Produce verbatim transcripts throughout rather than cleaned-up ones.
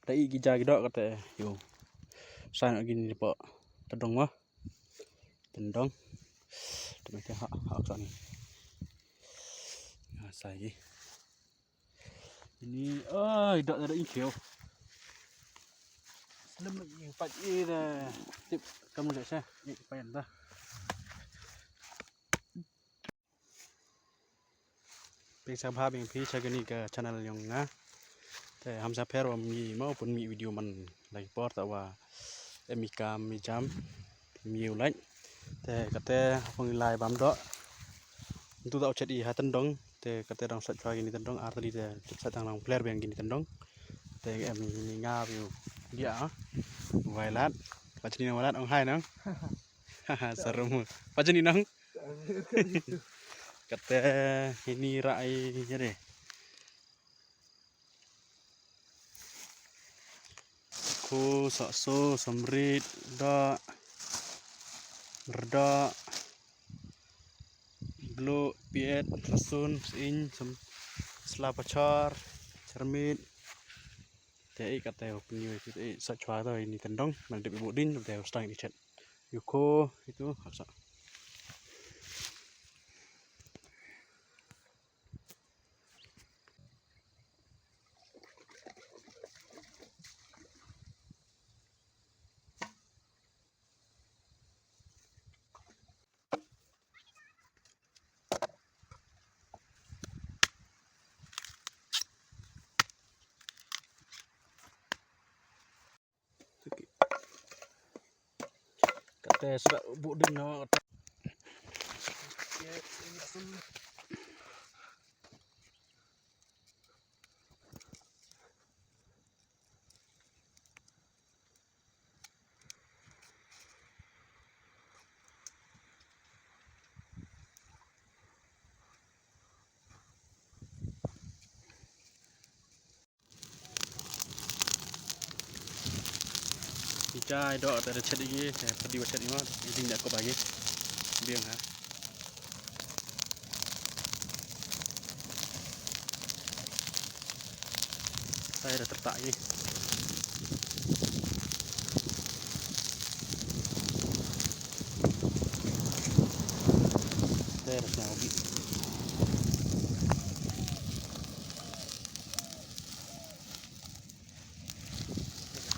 Da i ki ja ki doh kata ïa u. Sa na gini po. Tendong mo. Tendong. Te mete ha ha sa ni. Ha sa gi. Ini ai doh da i khiu. Slem i pat i da. Tip kamu da sa. I payan da. Phi sa bha biang phi sha kane ka channel jong nga. Te ham sa pher wa mi mo pun mi video man lagi por ta wa em i kam i jam mi u lait. Te kate hapang i lai bam doh. Ntu ta u chet i ha tendong. Te kate dang sat chwa kini tendong ar tadi te sat tang lang pler biang kini tendong. Te em i nga view dia. Wailat. Pachini na wailat ong hai nang. Sarum. Pachini nang. Kata ini rai ya deh. Ku sakso samrit da merda blu piet rasun sin sem selapachar cermit. Te i kata u penyu te i sa chwa to ini tendong man dep ibu din te u stang i chet. Yuko itu hapsa. Kate sudah bu ding no. Ichai doh te da chet igi te padi wa chet ima iding da ko bagi biang ha. Sai da tertak igi. Sai da snow igi.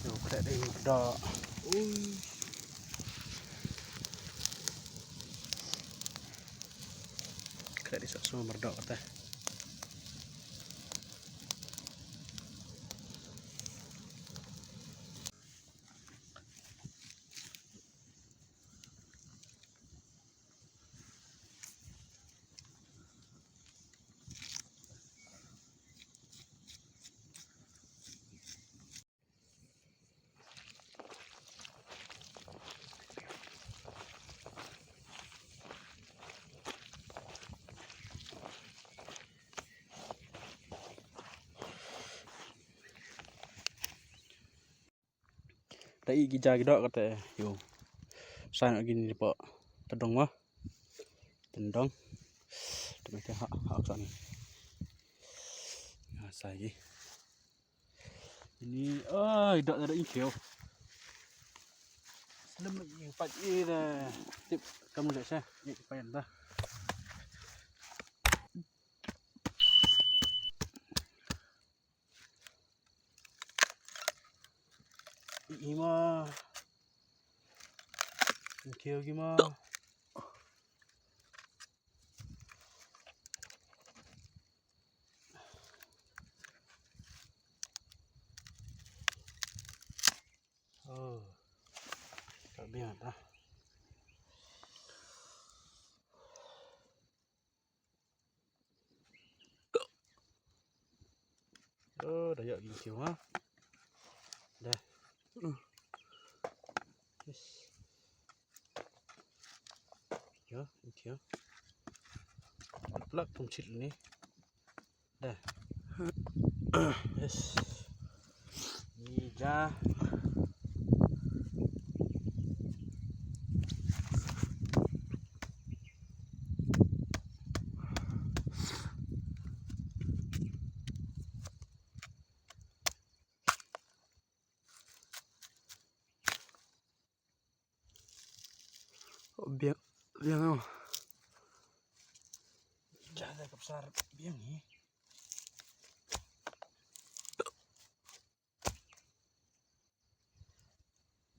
Yo khleh dei merdok. Ui. Khleh dei sok so merdok kata. Da i ki ja ki doh kata ïa u. Sa na gini po tendong mo. Tendong. Te mete ha ha sa ni. Ha sa gi. Ini ai doh da i khiu. Slem i pat i da. Tip kamu da sa. I payan da. Ima. Khiu gi ma. Oh. Ka biang ta. Oh, da ïoh ïing siew ha. Da. Yes. Ïoh, ïing siew. Plak pum chit ni. Da. Yes. Ni ja. Biang, biang oh. Jada ka psar biang hi.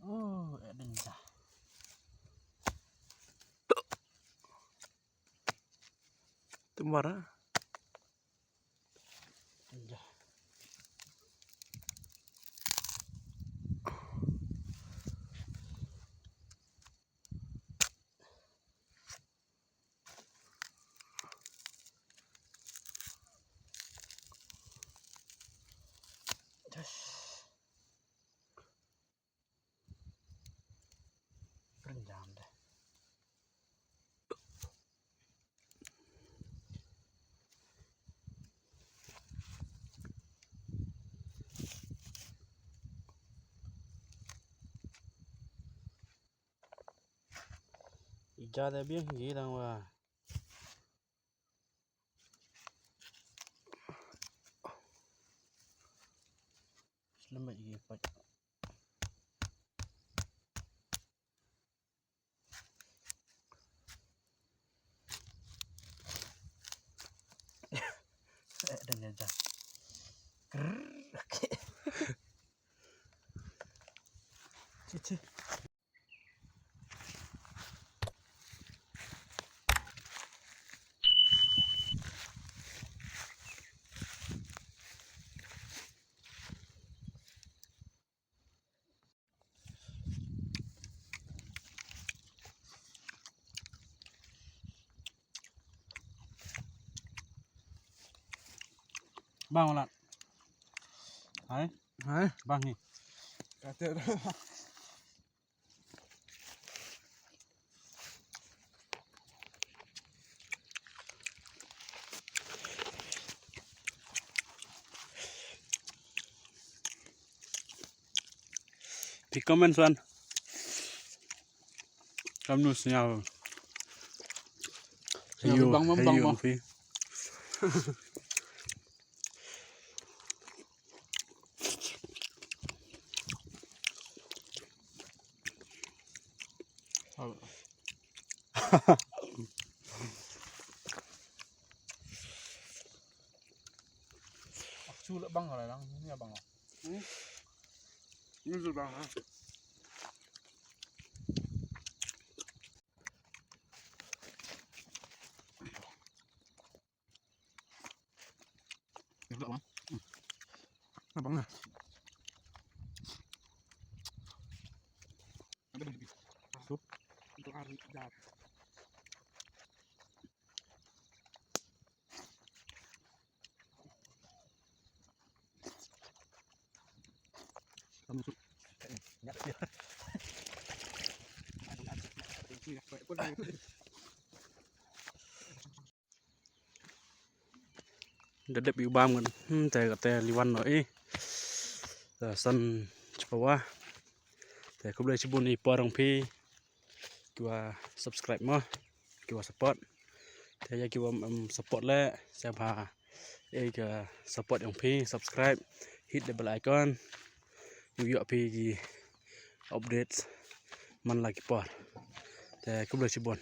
Oh, eh, ding dah. Tumbar ah. Dah. Pynjam deh. Ija da biang hi dang wa. Selamat igi pat. Eh, dah nyajak. Krrrr, okey. Ci, ci. Bang ulat. Hai. Hai. Bang ni. Kata. Phi comment san. Kam nu sñiaw. Sñiaw. Ayo, bang, bang, bang, ayo, bang. Phi. Chu la bang la lang, ni bang. Hmm? Ni chu bang ha. Da dep ïa u bam ngan, hmm, te kata liwan noh i. Te san chipawah. Te khublei chibun i por jong phi. Kiwa subscribe mo, kiwa support. Te ïa kiwa em support leh, sa bha. Ei ka support jong phi, subscribe, hit the bell icon. Ïoh ïoh phi ki updates man la ki por. Te khublei chibun.